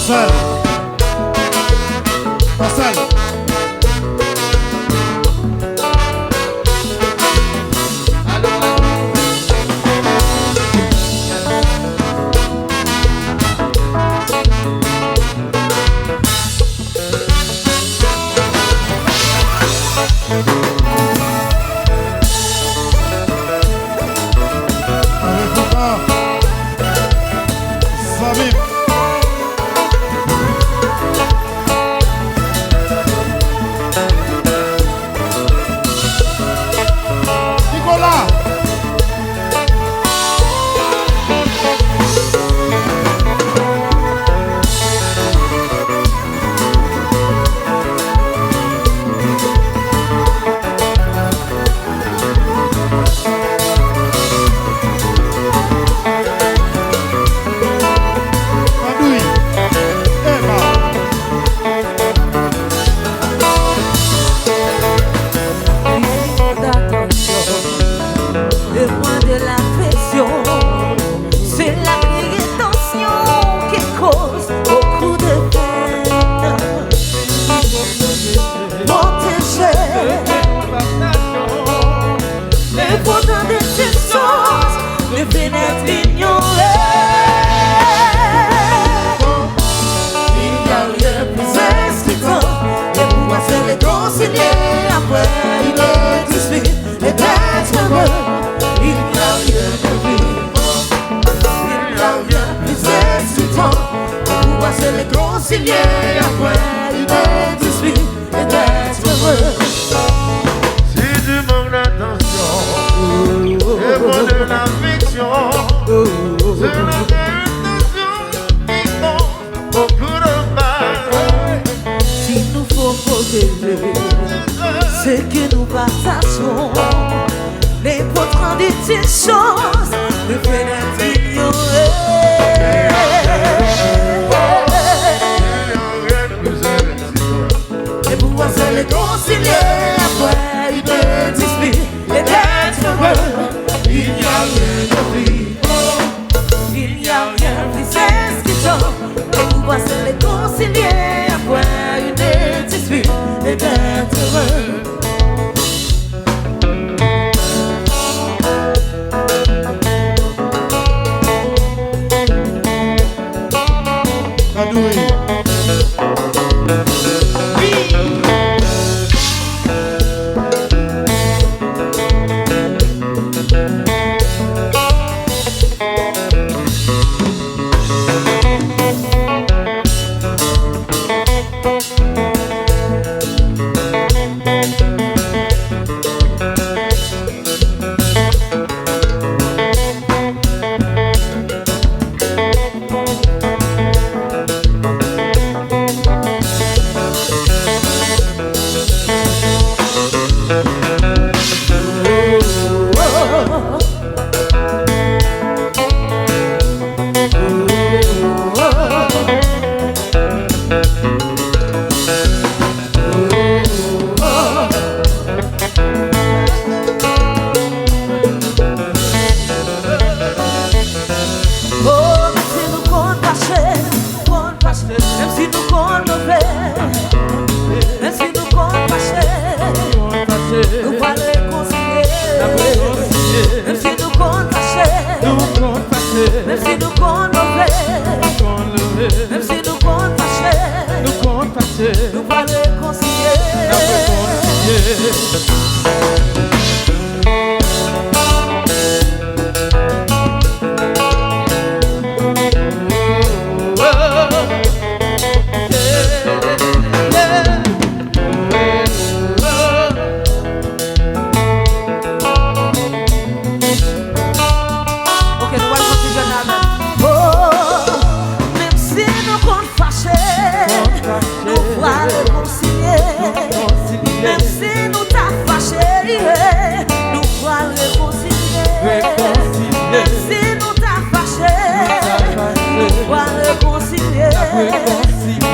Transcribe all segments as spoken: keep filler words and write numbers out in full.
Fè l. Pansèl. Zanmi m. Nicolas. Andouy, Ema. Li mande atansyon, li mande afeksyon. Se la ki gen tansyon ki koz bokou de pèn. Pwoteje. Enpòtan de se sans de fenèt inyore. Il n'y a rien de plus excitant que pouvoir se réconcilier après une dispute et d'être heureux. Il n'y a rien de plus, il n'y a rien de plus excitant que pouvoir se réconcilier après une dispute et d'être heureux. Si tu manques d'attention et pas de l'affection, c'est la réputation qui compte beaucoup de mal. Si nou fo pwoteje, se ke nou pataje nenpòt kantite chans, nou fè nèt inyore. E pou w se rekonsilye apre une dispute et d'être heureux. Il n'y a rien de plus beau, il n'y a rien de plus excitant que pouvoir se réconcilier après une dispute et d'être heureux. Sa dwe. Oh, menm si nou konn fache, konn fache, menm si nou konn move, menm si nou konn fache, nou pral rekonsilye. Menm si nou konn fache, menm si nou konn move, menm si nou konn fache, nou pral rekonsilye. Ok, nou pral kontinye la menm. Oh, menm si nou konn fache, nou pral rekonsilye. Menm si nou ta fache, nou pral rekonsilye. Menm si nou ta fache, nou pral rekonsilye.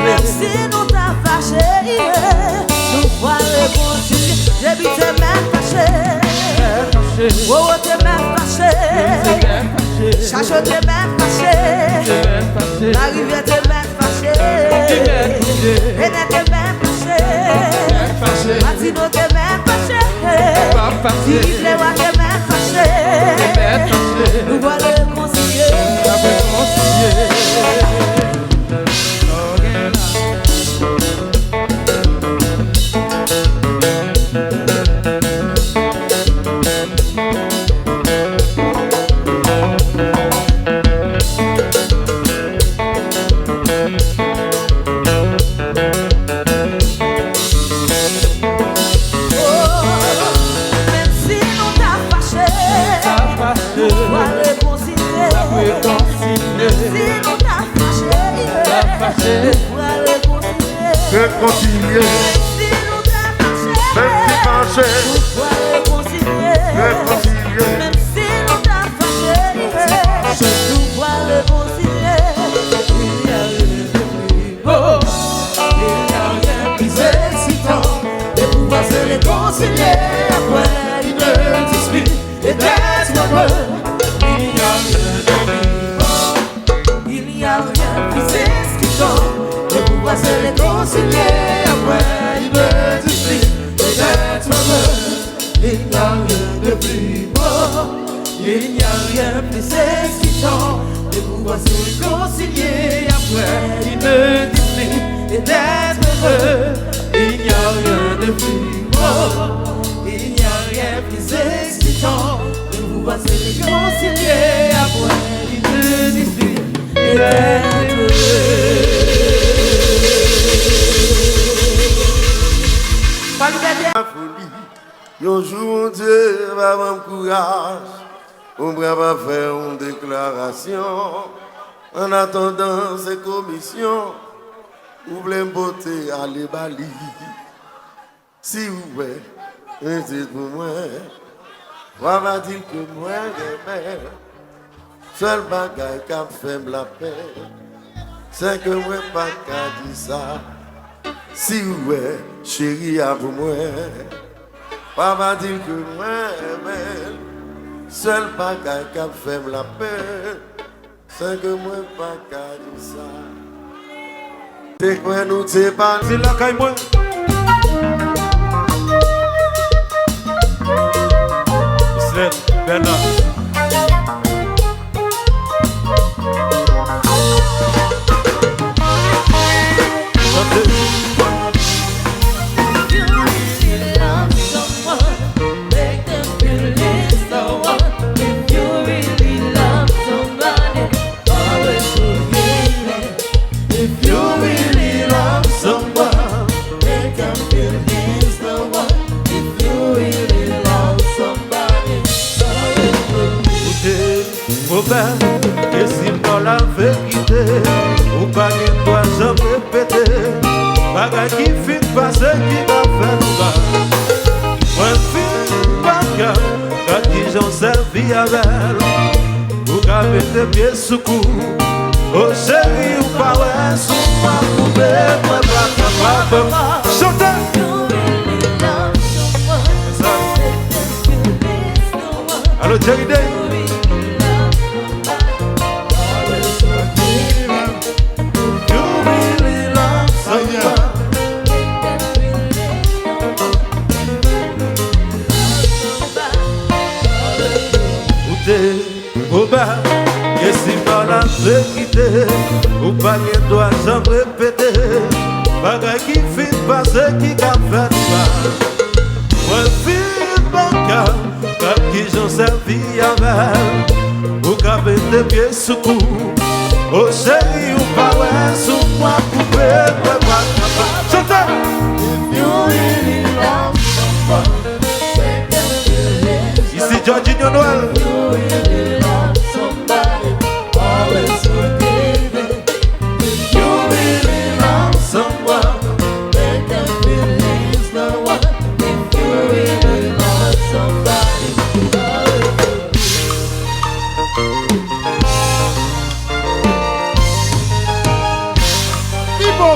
Menm si nou ta fache, nou pral rekonsilye. Depi te mèt fache, Wowo te mèt fache, Chacho te mèt fache, Larivyè te mèt fache. Fache, nou pral rekonsilye. Rekonsilye. Menm si nou ta fache, menm si fache, nou pral rekonsilye. Rekonsilye. Menm si nou ta fache, nou pral rekonsilye. Il n'y a rien de plus beau, il n'y a rien de plus excitant de pouvoir se réconcilier après une dispute et d'être heureux. Il n'y a rien de plus beau, il n'y a rien de plus excitant de pouvoir se réconcilier après une dispute et d'être heureux. Il n'y a rien de plus beau, il n'y a rien de plus excitant de pouvoir se réconcilier après une dispute et d'être heureux. Il n'y a rien de plus beau, il n'y a rien de plus excitant de pouvoir se réconcilier après une dispute et d'être heureux. Yon jou Bondye va ban m kouraj pou m kapab fè yon deklarasyon. Annatandan se komisyon ou vle m pote ale ba li. Si ou wè, rete pou mwen. W a va di l ke mwen renmen l. Sèl bagay k ap fè m lapenn, se ke mwen pa ka di sa. Si ou wè cheri a pou mwen, w a va di l ke mwen renmen l. Sèl bagay k ap fè m lapenn, se ke mwen pa ka di sa. Te kwè nou te pa. Se lakay mwen. Mislèn, Bèna. Chante. If you really love someone, make them feel this the one. If you really love somebody, always forgive them. If you really love someone, make them feel he's the one. If you really love somebody, always forgive. Koute, Robè, e si m ba w laverite, ou pa gen dwa janm repete bagay ki fin pase ki ka fè nou mal. Mwen fin pa ka, gad kijan w sèvi avè l. Ou ka mete pye sou kou. O cheri, ou pa wè sou mwa koupe, mwen pa kapab. Chante! Alo, Jerry Day. You really love someone. Ou te Boba, e si m ba w laverite, ou pa gen dwa janm repete bagay ki fin pase ki ka fè nou mal. Mwen fin pa ka, gad kijan w sèvi avè l. Ou ka mete pye sou kou. O cheri, ou pa wè sou mwa koupe, mwen pa kapab. Chante! If you really love someone, Isi Jorginho Noël. Ibo.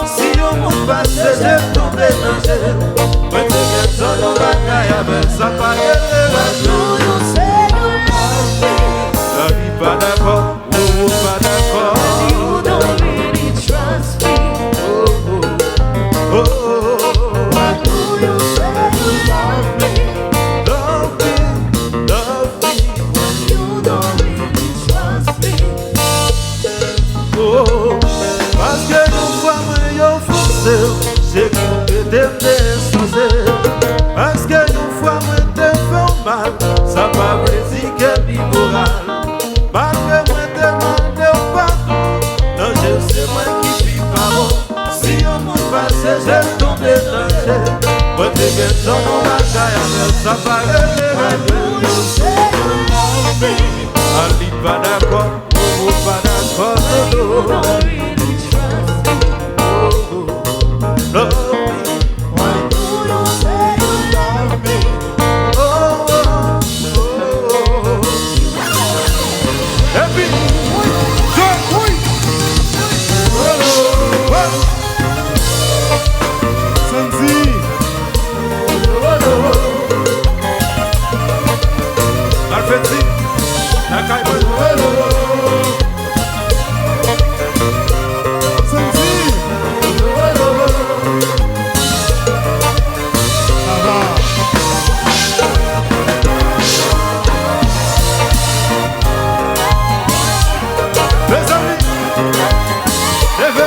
Si yon moun pase je l tonbe nan je l, mwen te gen tan yon bagay avè l, sa pa rele lajan. Lavi pa dakò, ou pa dakò. Oh, oh, oh, oh. Love me, love me. Oh, paske yon fwa mwen yo fòse w, se ki w mete m te ensanse. Paske yon fwa mwen te fè w mal, sa pa vle di ke m imoral. Malgre mwen te mande w padon, nan je w se mwen ki pi pa bon. Si yon moun pase je l tonbe nan je l, mwen te gen tan yon bagay avè l, sa pa rele rele. A li pa dakò, ou pa dakò, dodo. Oh, oh, love me. Why do you say you love me? Oh, oh, oh, oh. Epi, Joe, wi. Oh, oh, oh. Sandy. Malfeti, lakay mwen. Sandy. Sa va. Mezanmi, leve.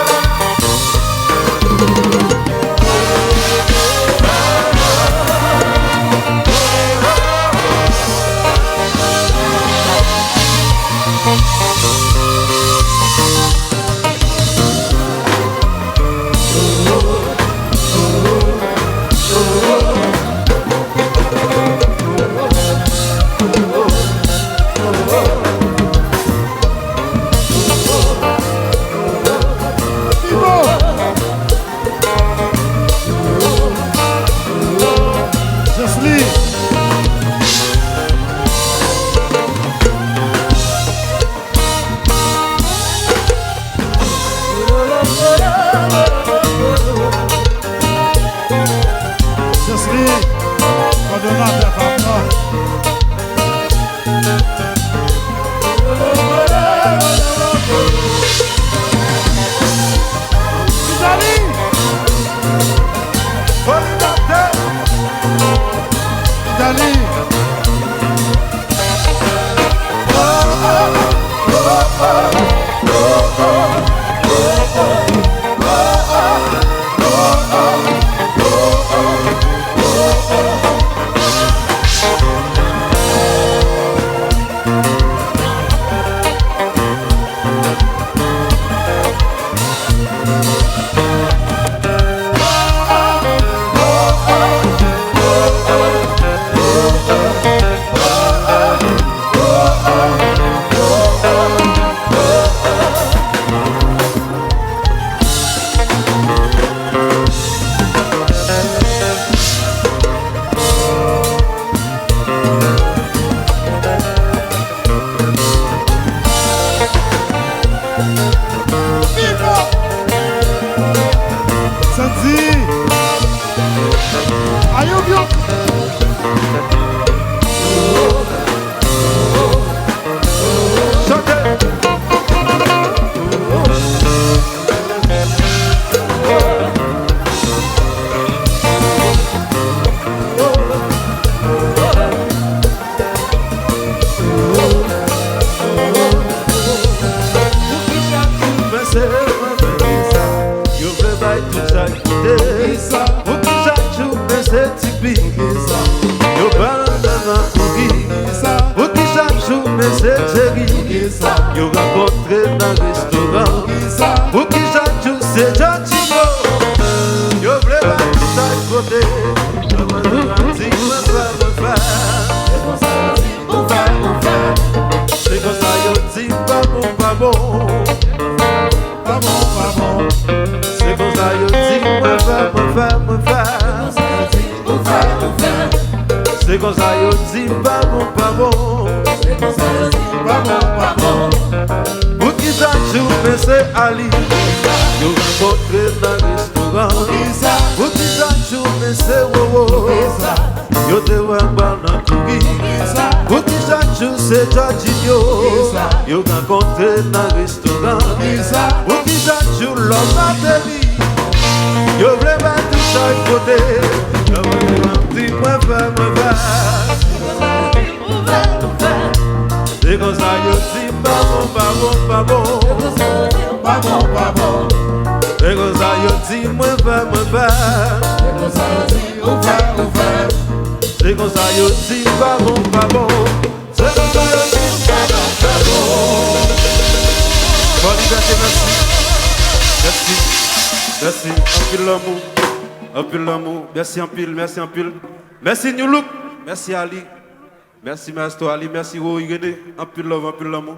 Jocelyne. Jocelyne, kòdonatè pa pran. Kizali! Kòdonatè! Kizali! Sandy! Ayou, chante! Poukisa chak jou men se mwen menm ki sa? Yo vle bay tout sa ki te. Poukisa chak jou men se ti pi? Yo pa nan nan kouki. Poukisa chak jou men se Jerry? Yo rankontre nan restoran. Poukisa chak jou se Jackie? Yo vle bay tout sa kote. Mwen di mwen fè, mwen fè. Se konsa yo di m pa bon, pa bon. Se konsa yo di m pa bon, pa bon. Pa bon, pa bon. Se konsa yo di mwen fè, mwen fè, mwen fè. Se konsa yo di m pa bon, pa bon. Se konsa yo di m pa bon, pa bon. Poukisa Tjou mesye Ali, yo rankontre nan restoran. Poukisa Tjou mesye Wowo, yo te wè anba nan kouri? Poukisa Tjou se Jorginho, yo rankontre nan restoran? Poukisa Tjou lòm Martelly, yo vle bay tou chak kote? Yo vle di mwen fè, mwen fè. Se konsa yo di m pa bon, pa bon, pa bon. Pa bon, pa bon. Se konsa yo di mwen fè, mwen fè. Se konsa yo di m pa bon, pa bon. Se konsa yo di m pa bon, pa bon. Bon, libète, mèsi. Mèsi. Mèsi. Anpil lanmou. Anpil lanmou. Mèsi anpil, mèsi anpil. Mèsi New Look. Mèsi Ali. Mèsi Maestro Ali, mèsi Rory René. Anpil love, anpil lanmou.